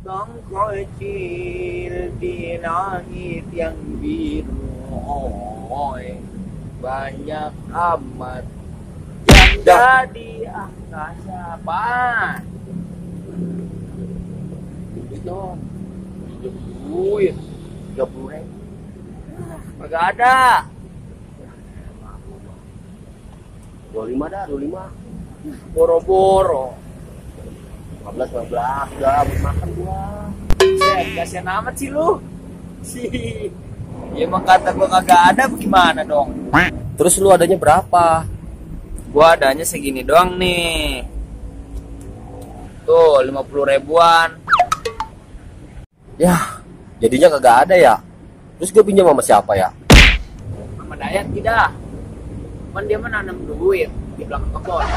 Bintang kecil di langit yang biru, banyak amat janda di angkasa. Apa? Duit dong. Duit 30.000. Kagak ada. 25 dah, 25. Boro-boro. 15 dah buat makan gua. Kasihan amat sih lu. Ya emang kata gua kagak ada, bagaimana dong? Terus lu adanya berapa? Gua adanya segini doang nih. Tuh 50 ribuan. Ya, jadinya kagak ada ya. Terus gue pinjam sama siapa ya? Sama Dayat tidak. Cuman dia menanam duit di belakang kebun.